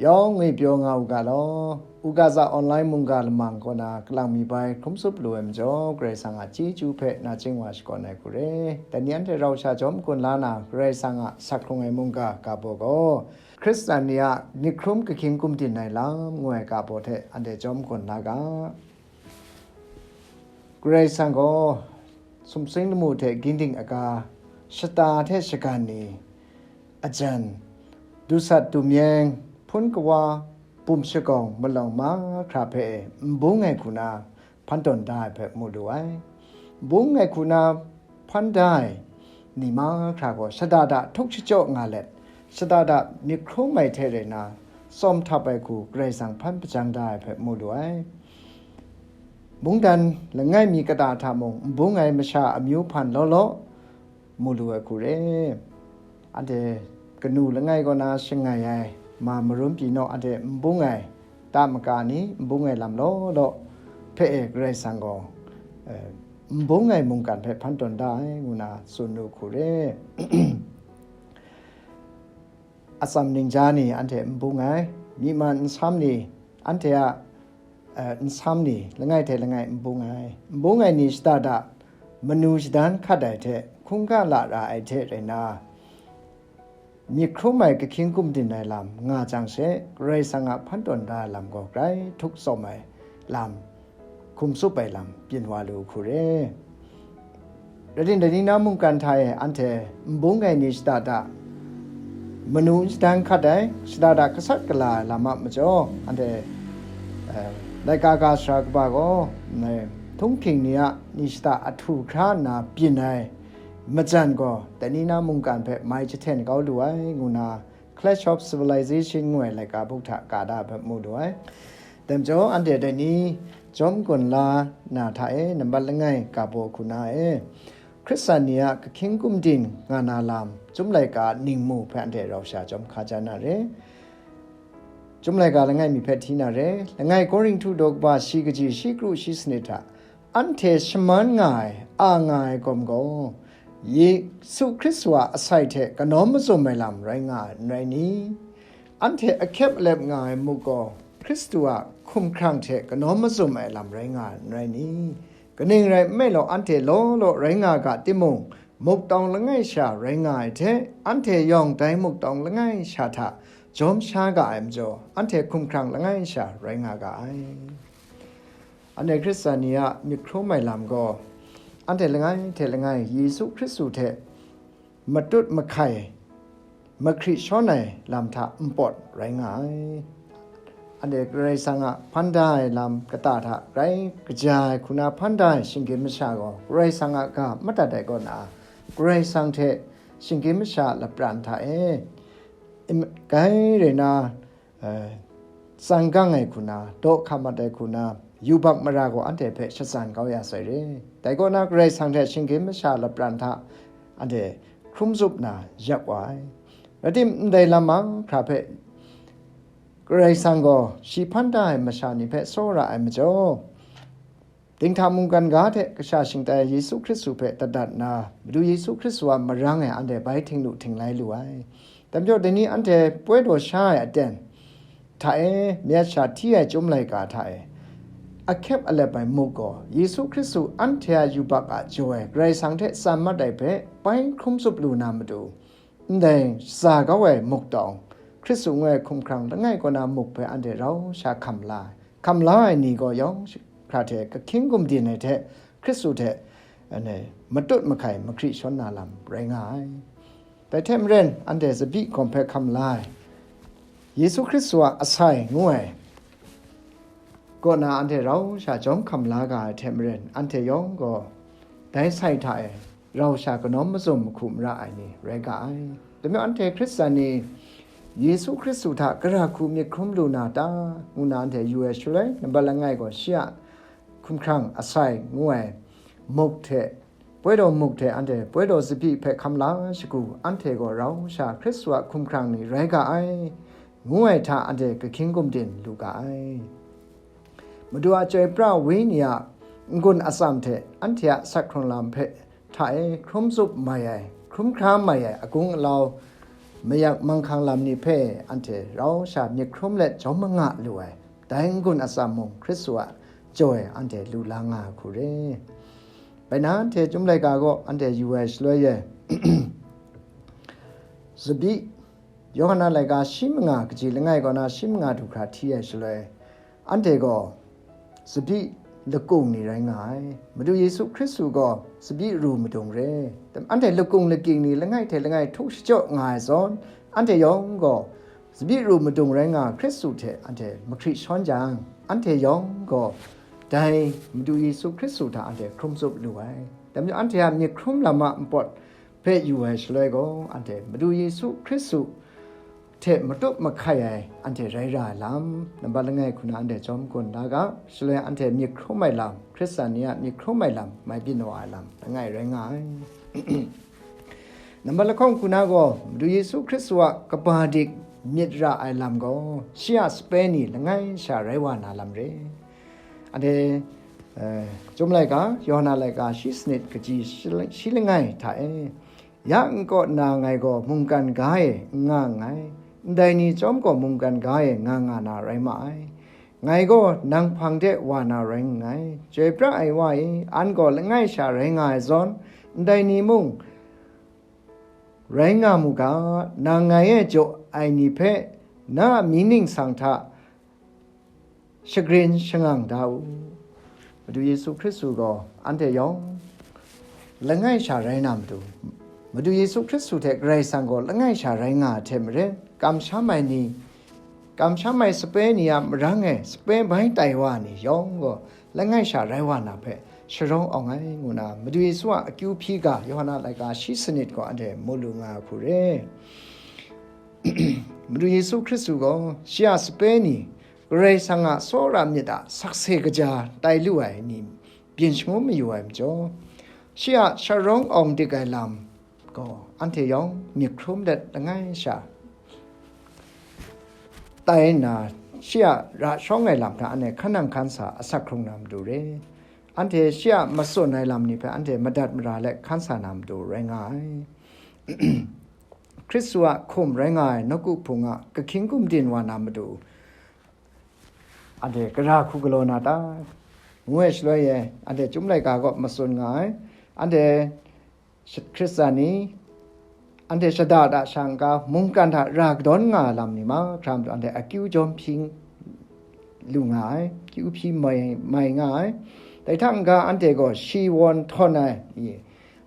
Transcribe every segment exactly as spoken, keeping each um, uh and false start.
Yawng ngwi pyaw nga u ga law, u ga za online mungga lamang kaw na kalang mi bai hkrum tsup lu ai majaw, Karai Kasang a chyeju hpe nachying wa shakawn ai hku re. Dai ni anhte rau sha jawm gun la na, Karai Kasang a sak hkrung ai mungga ga baw gaw, Hkristan ni a myit hkrum kahkying gumdin ai lam ngu ai ga baw hte anhte jawm gun la ga. Karai Kasang gaw sumsing lamu hte ginding aga, shata hte shagan ni, ajan, dusat dumyeng, hpun kawa, bum shagawng malawng mahkra hpe n bung ai hku na hpan tawn da ai hpe mu lu ai. N bung ai hku na hpan da ai ni mahkra gaw shada da htuk shachyaw nga let, shada da myit hkrum ai hte rai na, tsawm htap ai hku Karai Kasang hpan hpajang da ai hpe mu lu ai. Mungdan langai mi kata hta mung n bung ai masha amyu hpan law law, mu lu ai hku re. Anhte kanu langai kaw na shangai ai ma marum pyi naw, anhte n bung ai ta maka ni, n bung ai lam law law hpe e Karai Kasang gaw, eh, n bung ai mungkan hpe hpan tawn da ai, ngu na tsun lu hku re. Atsam ningja ni anhte n bung ai, myi man nsam ni anhte a, eh, nsam ni langai hte langai n bung ai. N bung ai ni shada da manu shadan hkat ai hte hkungga la ra ai hte rai na, myit hkrum ai kahkying gumdin ai lam nga jang she, Karai Kasang a hpan tawn da ai lam gaw grai htuk tsawm ai lam, hkum tsup ai lam byin wa lu hku re. Rai timung, dai ni na mungkan hta e anhte n bung ai ni shada da manu n shadan hkat ai, shada da gasat gala ai lam a majaw, anhte, eh, laika ga sara kaba gaw, eh, htunghking ni a ni shada ahtu hkra nna byin ai majan gaw, dai ni na mungkan hpe mai jahten kau lu ai, ngu na Clash of Civilization ngu ai laika buk hta ka da ai hpe mu lu ai. Dai majaw, anhte dai ni jawm gun la na hta e, nambat langai ga baw hku na e, Hkristan ni a kahkying gumdin nga na lam, Chyum laika ningmu hpe anhte rau sha jawm hka ja na re. Chyum laika langai mi hpe hti na re. Langai Korinhtu daw kaba shi kaji shi kru shi sanit hta, anhte shaman nga ai, a nga ai gawm gaw, Yesu Hkristu a asai hte kanawn mazum ai lam rai nga ai, n rai ni? Anhte ahkyep alep nga ai muk gaw, Hkristu a hkumhkrang hte kanawn mazum ai lam rai nga ai, n rai ni? Kaning rai nme law, anhte law law rai nga ga timung, muk tawng langai sha rai nga ai hte, anhte yawng dai muk tawng langai sha hta jawm sha ga ai majaw, anhte hkumhkrang langai sha rai nga ga ai. Anhte Hkristan ni a myit hkrum ai lam gaw, anhte langai hte langai Yesu Hkristu hte matut mahkai, mahkri shawn ai lam hta npawt rai nga ai. Anhte Karai Kasang a hpan da ai lam kata hta grai kaja ai hku na hpan da ai shinggyim masha gaw, Karai Kasang a ga madat ai kaw na, Karai Kasang hte shinggyim masha lapran hta e, im-, grai rai na, eh, tsang gang ai hku na, daw hka mat ai hku na, yubak mara gaw anhte hpe shatsan kau ya sai re. Dai kaw na, Karai Kasang hte shinggyim masha lapran hta anhte hkrum zup na yak wa ai. Rai tim, ndai lam mahkra hpe Karai Kasang gaw shi hpan da ai masha ni hpe tsawra ai majaw, dinghta mungkan ga hte kasha shingtai ai Yesu Hkristu hpe dat dat nna, Madu Yesu Hkristu a marang e anhte bai htinglu htinglai lu ai. Dai majaw, dai ni anhte poi daw sha ai aten hta e, myit sha hti ai Chyum laika hta e, ahkyep alep ai muk gaw, Yesu Hkristu anhte a yubak a jaw e Karai Kasang hte tsan mat ai hpe bai hkrum zup lu na matu, ndai shaza kau ai muk tawng, Hkristu ngu ai hkumhkrang langai kaw na muk hpe anhte rau sha hkam la ai. Hkam la ai ni gaw yawng hkra hte kahkying gumdin ai hte Hkristu hte, ane, matut mahkai mahkri shawn na lam rai nga ai. Dai hte maren, anhte tsabyi gawm hpe hkam la ai, Yesu Hkristu a asai ngu ai kaw na anhte rau sha jawm hkam la ga ai hte maren, anhte yawng gaw dai sai hta e rau sha kanawn mazum mahku mara ai ni rai ga ai. Dai majaw, anhte Hkristan ni Yesu Hkristu hta gara hku myit hkrum lu na ta, ngu na anhte yu ai shaloi, nambat langai gaw shi a hkumhkrang asai ngu ai muk hte, poi daw muk hte anhte poi daw tsabyi hpe hkam la shagu, anhte gaw rau sha Hkristu a hkumhkrang ni rai ga ai, ngu ai hta anhte kahkying gumdin lu ga ai. Madu a chyoi pra Wenyi a n-gun atsam hte anhte a sak hkrung lam hpe hta e hkrum zup mai ai, hkrum hkra mai ai agung alau mayak manghkang lam ni hpe anhte rau sha myit hkrum let jawm manga lu ai, dai n-gun atsam mung Hkristu a jaw e anhte lu la nga ai hku re. Bai na anhte Chyum laika kaw anhte yu ai shaloi e, Zabi, Yawhan a laika shi manga kaji langai kaw na shi manga du hkra hti ai shaloi, anhte gaw zabi lakung ni rai nga ai. Madu Yesu Hkristu gaw zabi ru madung re. Anhte lakung lakying ni langai hte langai htuk shachyaw nga ai zawn, anhte yawng gaw zabi ru madung rai nga Hkristu hte anhte mahkri shawn jang, anhte yawng gaw dai Madu Yesu Hkristu hta anhte hkrum tsup lu ai. Dai majaw anhte a myit hkrum lam a npawt hpe yu ai shaloi gaw, anhte Madu Yesu Hkristu hte matut mahkai ai anhte rai ra ai lam, nambat langai hku na anhte jawm gun da ga, shaloi anhte myit hkrum ai lam, Hkristan ni a myit hkrum ai lam mai byin wa ai lam langai rai nga ai. Nambat lahkawng hku na gaw, Madu Yesu Hkristu a kaba dik myit ra ai lam gaw, shi a sape ni langai sha rai wa na lam re. Anhte, eh, Chyum laika, Yawhan a laika shi sanit kaji shi, shi langai hta e, ya nkaw nna ngai gaw mungkan ga e n nga nngai, ndai ni chyawm gaw mungkan ga e nga nga na rai ma ai. Ngai gaw nang hpang de wa na rai nngai, chyoi pra ai wa e, an gaw langai sha rai nga ai zawn, ndai ni mung rai nga mu ga, nang ngai e jaw ai ni hpe na a mying ningsang hta shagrin shangang da u. Madu Yesu Hkristu gaw anhte yawng langai sha rai na matu, Madu Yesu Hkristu hte Karai Kasang gaw langai sha rai nga ai hte maren, kamsham ai ni, kamsham ai sape ni a marang e sape bai tai wa ni yawng gaw langai sha rai wa na hpe sharawng awng ai, ngu na Madu Yesu a akyu hpyi ga Yawhan a laika shi sanit gaw anhte mu lu nga ai hku re. Madu Yesu Hkristu gaw shi a sape ni, Karai Kasang a tsawra myit a sakse kaja tai lu ai ni byin shangun mayu ai majaw, shi a sharawng awng dik ai lam gaw anhte yawng myit hkrum let langai sha tai nna, shi a ra shawng ai lam hta anhte hkan nang hkan sa asak hkrung na matu re. Anhte shi a matsun ai lam ni hpe anhte madat mara let hkan sa na matu rai nga ai. Hkristu a hkum rai nga ai nawku hpung a kahkying gumdin wa na matu, anhte gara hku galaw na ta? Ngu ai shaloi e, anhte Chyum laika kaw matsun nga ai. Anhte Hkristan ni, anhte shada da shang ga mungkan hta ra kadawn nga ai lam ni mahkra matu anhte akyu jawm hpyi lu nga ai, akyu hpyi mai, mai nga ai. Dai hta n-ga anhte gaw shi wawn htawn ai, i,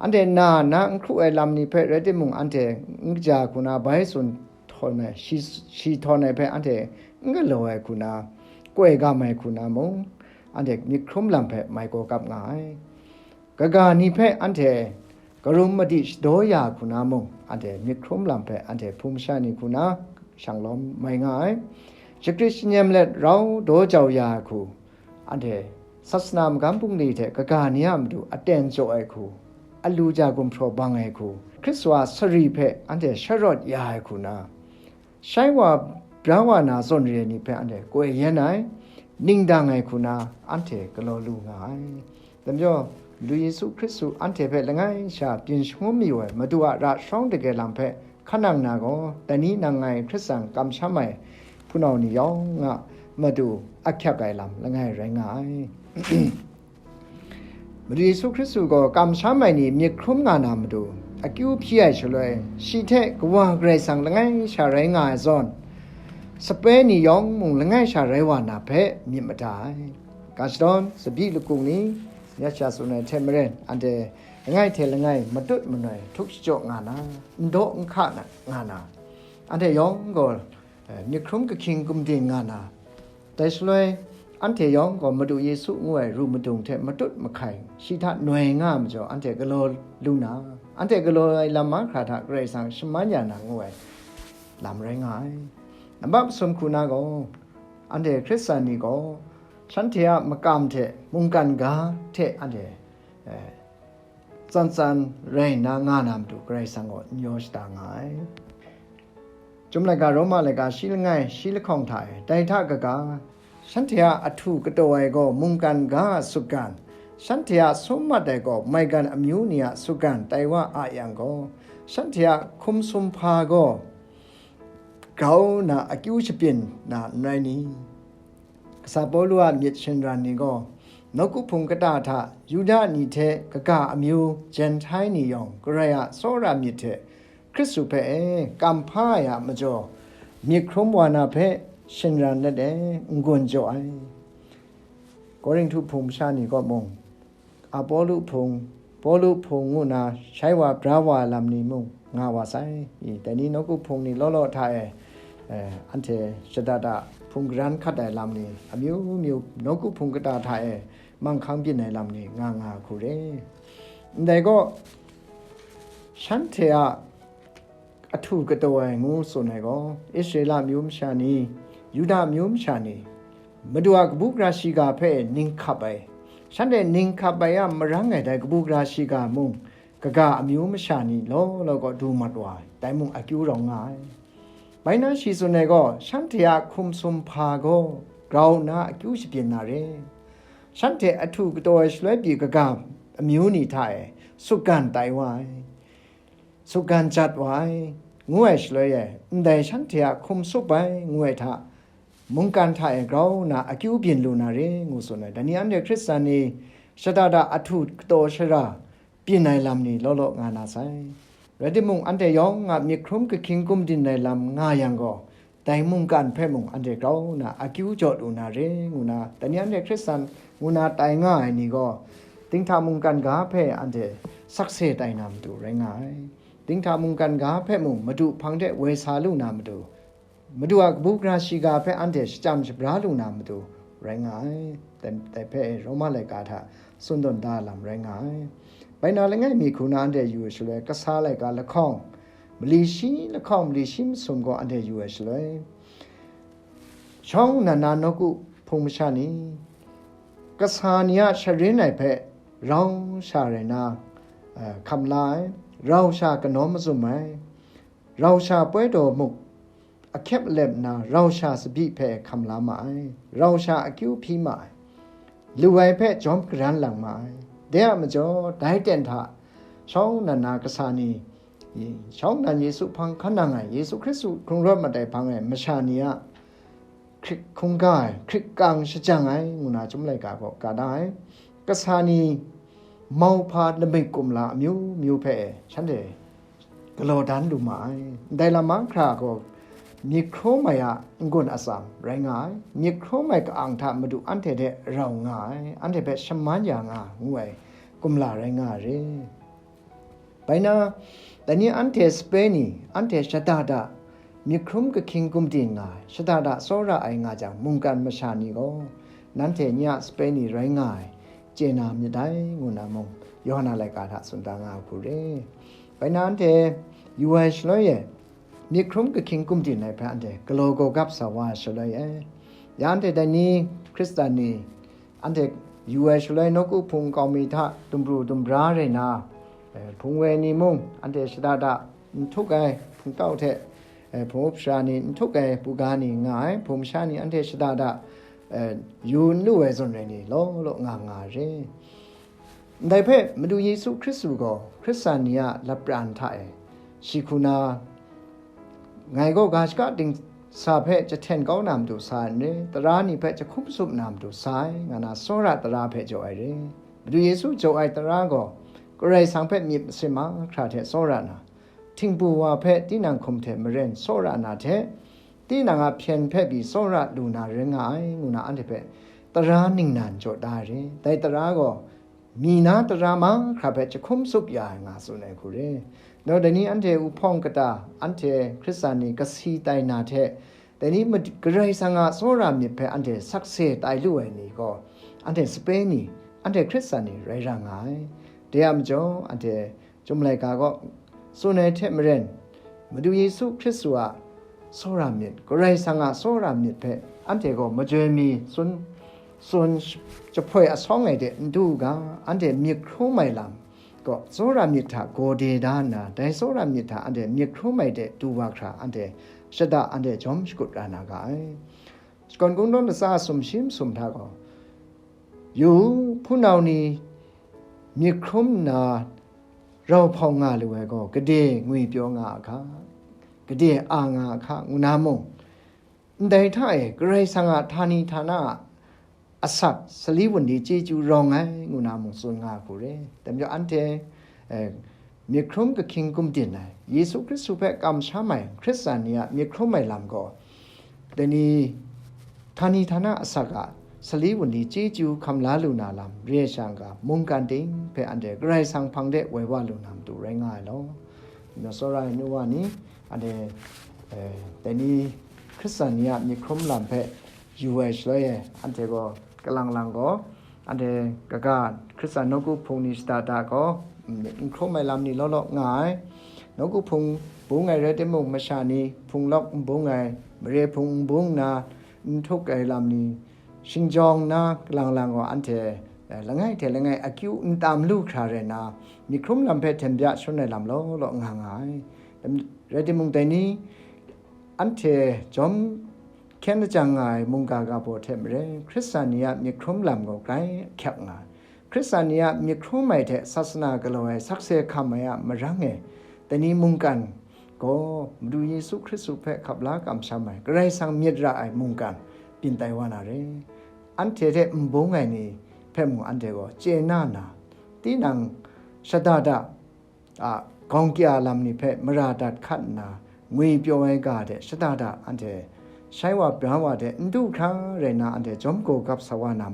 anhte na na n hkru ai lam ni hpe rai timung, anhte n kaja hku na bai tsun htawn ai, shi, shi htawn ai hpe anhte n galaw ai hku na, koi gam ai hku na mung, anhte myit hkrum lam hpe mai gaw kap nga ai. Kaga ni hpe anhte karum madi shadaw ya hku na mung, anhte myit hkrum lam hpe anhte hpung masha ni hku na shang lawm mai nga ai. Shakrit shanyem let rau daw jau ya ai hku, anhte sasana magam bungli hte kaga ni a matu aten jaw ai hku, alu ja gumhpraw bang ai hku, Hkristu a sari hpe anhte sharawt ya ai hku na, shai wa bra wa na zawn re ai ni hpe anhte koi yen ai, ning dang ai hku na anhte galaw lu nga ai. Dai majaw, Madu Yesu Hkristu anhte hpe langai sha byin shangun mayu ai Madu a ra sharawng dage lam hpe hkan nang na gaw, dai ni nang ngai Hkristan kamsham ai hpunau ni yawng a matu ahkyak ai lam langai rai nga ai. Madu Yesu Hkristu gaw kamsham ai ni myit hkrum nga na matu, akyu hpyi ai shaloi, shi hte Kawa Karai Kasang langai sha rai nga ai zawn, sape ni yawng mung langai sha rai wa na hpe myit mada ai. Ga shadawn, tsabyi lakung ni, ya sha tsun ai hte maren, anhte langai hte langai matut manoi htuk shachyaw nga na, n daw n hka na, nga na, anhte yawng gaw, eh, myit hkrum kahkying gumdin nga na, dai shaloi, anhte yawng gaw Madu Yesu ngu ai ru madung hte matut mahkai, shi hta noi nga ai majaw, anhte galaw lu na, anhte galaw ai lam mahkra hta Karai Kasang shaman ya na ngu ai lam rai nga ai. Nambat masum hku na gaw, anhte Hkristan ni gaw, shanhte a makam hte mungkan ga hte anhte, eh, tsan tsan rai nna nga na matu Karai Kasang gaw n yaw shada nga ai. Chyum laika, Roma laika shi langai, shi lahkawng hta e, dai hta kaga, shanhte a ahtu kataw ai gaw mungkan ga a sutgan, shanhte a sum mat ai gaw maigan amyu ni a sutgan tai wa a yang gaw, shanhte a hkum sumhpa gaw grau nna akyu shapyin na n rai ni? Kasa Pawlu a myit shinran ni gaw, nawku hpung kata hta Yuda ni hte kaga amyu Jenghtai ni yawng Karai a tsawra myit hte Hkristu hpe e kamhpa ai a majaw, myit hkrum wa na hpe shinran let e n-gun jaw ai. Korinhtu hpung masha ni kaw mung, Apolo hpung, Pawlu hpung ngu na shai wa bra wa ai lam ni mung nga wa sai. I, dai ni nawku hpung ni law law hta e, eh, anhte shada da hpung garan hkat ai lam ni amyu myu, nawku hpung kata hta e manghkang byin ai lam ni nga nga hku re. Ndai gaw, shanhte a ahtu kataw ai ngu tsun ai gaw, Israela amyu masha ni, Yuda amyu masha ni, Madu a kabu gara shiga hpe ning hkap ai, shanhte ning hkap ai a marang ai dai kabu gara shiga mung, kaga amyu masha ni law law kaw du mat wa ai, dai mung akyu rawng nga ai. Bai na shi tsun ai gaw, shanhte a hkum sumhpa gaw grau nna akyu shapyin na re. Shanhte ahtu kataw ai shaloi pyi kaga amyu ni hta e sutgan tai wa ai, sutgan jat wa ai, ngu ai shaloi e, ndai shanhte a hkum sup ai, ngu ai hta, mungkan hta e grau nna akyu byin lu na re, ngu tsun ai. Dai ni anhte Hkristan ni shada da ahtu kataw shara byin ai lam ni law law nga na sai. Rai timung, anhte yawng a myit hkrum kahkying gumdin ai lam nga yang gaw, dai mungkan hpe mung anhte grau nna akyu jaw lu na re, ngu na, dai ni anhte Hkristan ngu na tai nga ai ni gaw, dinghta mungkan ga hpe anhte sakse tai na matu rai nga ai. Dinghta mungkan ga hpe mung Madu hpang de woi sa lu na matu, Madu a kabu gara shiga hpe anhte shachyam shabra lu na matu rai nga ai. Dai, dai hpe Roma laika hta tsun tawn da lam rai nga ai. Bai na langai mi hku na anhte yu ai shaloi, kasa laika lahkawng, mali shi lahkawng, mali shi masum gaw anhte yu ai shaloi, shawng nnan na nawku hpung masha ni, kasa ni a sharin ai hpe rau sha rai na, eh, hkam la ai, rau sha kanawn mazum ai, rau sha poi daw muk ahkyep alep nna rau sha tsabyi hpe hkam la ma ai, rau sha akyu hpyi ma ai, lu ai hpe jawm garan lang ma ai. Dai a majaw, dai ten hta shawng nnan na kasa ni, shawng nnan Yesu hpang hkan nang ai, Yesu Hkristu hkrung rawt mat ai hpang e masha ni a hkrik hkungga ai, hkrik kang shajang ai, ngu na Chyum laika gaw ga da ai. Kasa ni mauhpa lamik kumla amyu myu hpe shanhte galaw dan lu ma ai. Ndai lam mahkra gaw myit hkrum ai a n-gun atsam rai nga ai. Myit hkrum ai ka-ang hta Madu anhte de rau nga ai, anhte hpe shaman ya nga ngu ai kumla rai nga ai re. Bai na, dai ni anhte sape ni, anhte shada da, myit hkrum kahkying gumdin nga ai, shada da tsawra ai nga jang, mungkan masha ni gaw, nanhte nye a sape ni rai nga ai, chye na myit dai, ngu na mung, Yawhan a laika hta tsun da nga ai hku re. Bai na anhte yu ai shaloi e, myit hkrum kahkying gumdin ai hpe anhte galaw gawgap sa wa ai shaloi e, ya anhte dai ni Hkristan ni, anhte yu ai shaloi nawku hpung nkau mi hta dumbru dumbra rai na, eh, hpung woi ni mung anhte shada da n htuk ai, hpung tau hte, eh, hpung up sara ni n htuk ai buga ni nga ai, hpung masha ni anhte shada da, eh, yu n lu ai zawn rai ni law law nga nga ai re. Ndai hpe Madu Yesu Hkristu gaw Hkristan ni a lapran hta e shi hku na, ngai gaw ga shaka dingsa hpe jahten kau na matu sa ai n re, tara ni hpe jahkum tsup na matu sa ai, nga na tsawra tara hpe jaw ai re. Madu Yesu jaw ai tara gaw Karai Kasang hpe myit masin mahkra hte tsawra na, htingbu wa hpe tinang hkum hte maren tsawra na hte, tinang a hpyen hpe pyi tsawra lu na rai nga ai, ngu na anhte hpe tara ningnan jaw da ai re. Dai tara gaw mi na tara mahkra hpe jahkum tsup ya ai nga tsun ai hku re. Dai ni anhte uhpawng kata, anhte Hkristan ni kasi tai na hte, dai ni mad-, Karai Kasang a tsawra myit hpe anhte sakse tai lu ai ni gaw, anhte sape ni, anhte Hkristan ni rai ra nga ai. Dai a majaw, anhte Chyum laika gaw tsun ai hte maren, Madu Yesu Hkristu a tsawra myit, Karai Kasang a tsawra myit hpe anhte gaw majoi mi tsun, tsun jahpoi asawng ai de n du u ga, anhte myit hkrum ai lam gaw tsawra myit hta gawde da nna, dai tsawra myit hta anhte myit hkrum ai de du wa hkra, anhte shada anhte jawm shakut ra na ga ai. Shakawn Kungdawn latsa sumshi masum hta gaw, yu u, hpunau ni myit hkrum nna rau hpawng nga lu ai gaw gade ngwi pyaw nga a hka? gade a nga a hka ngu na mung, ndai hta e Karai Kasang a htani htana a asak sali wunli chyeju rawng ai ngu na mung tsun nga hku re. Dai majaw anhte, eh, myit hkrum kahkying gumdin ai, Yesu Hkristu hpe kamsham ai Hkristan ni a myit hkrum ai lam gaw, dai ni htani htana asak a sali wunli chyeju hkam la lu na lam re ai sha nga, mungkan ting hpe anhte Karai Kasang hpang de woi wa lu na matu rai nga ai law. Dai majaw tsawra ai nu wa ni, anhte, eh, dai ni Hkristan ni a myit hkrum lam hpe yu ai shaloi e, anhte gaw kalang lang gaw, anhte kaga Hkristan nawku hpung ni shada da gaw, mm, myit n hkrum ai lam ni law law nga ai. Nawku hpung bung ai rai timung, masha ni hpung lawk n bung ai, mare hpung n bung nna n htuk ai lam ni shingjawng nna, kalang lang gaw anhte, eh, langai hte langai akyu n tam lu hkra rai nna, myit hkrum lam hpe hten bya shangun ai lam law law nga nga ai. Rai timung, dai ni anhte jawm hkyen lajang nga ai mungga ga baw hte maren, Hkristan ni a myit hkrum lam gaw grai ahkyak nga ai. Hkristan ni a myit hkrum ai hte sasana galaw ai sakse hkam ai a marang e, dai ni mungkan gaw Madu Yesu Hkristu hpe hkap la kamsham ai Karai Kasang myit ra ai mungkan byin tai wa na re. Anhte hte n bung ai ni hpe mung anhte gaw chye na nna, tinang shada da a gawng kya lam ni hpe mara dat hkat nna, ngwi pyaw ai ga de shada da anhte shai wa bya wa de n du hkra rai nna, anhte jawm gaw gap sa wa na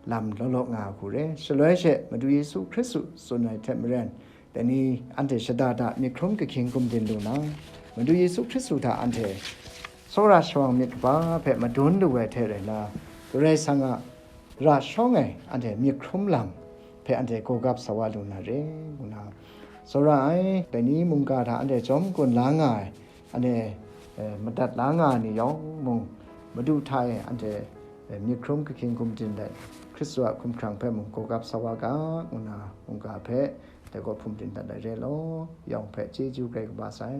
lam law law nga hku re. Shaloi she Madu Yesu Hkristu tsun ai hte maren, dai ni anhte shada da myit hkrum kahkying gumdin lu na, Madu Yesu Hkristu hta anhte tsawra shawang myit kaba hpe madun lu ai hte rai nna, Karai Kasang a ra shawng ai anhte myit hkrum lam hpe anhte gaw gap sa wa lu na re, ngu na tsawra ai. Dai ni mungga hta anhte jawm kun la nga ai, anhte, eh, madat la nga ai ni yawng mung, Madu hta e anhte, eh, myit hkrum kahkying gumdin let, Hkristu a hkumhkrang hpe mung gaw gap sa wa ga, ngu na mungga hpe dai gaw hpung din dat ai re law, yawng hpe chyeju grai kaba sai.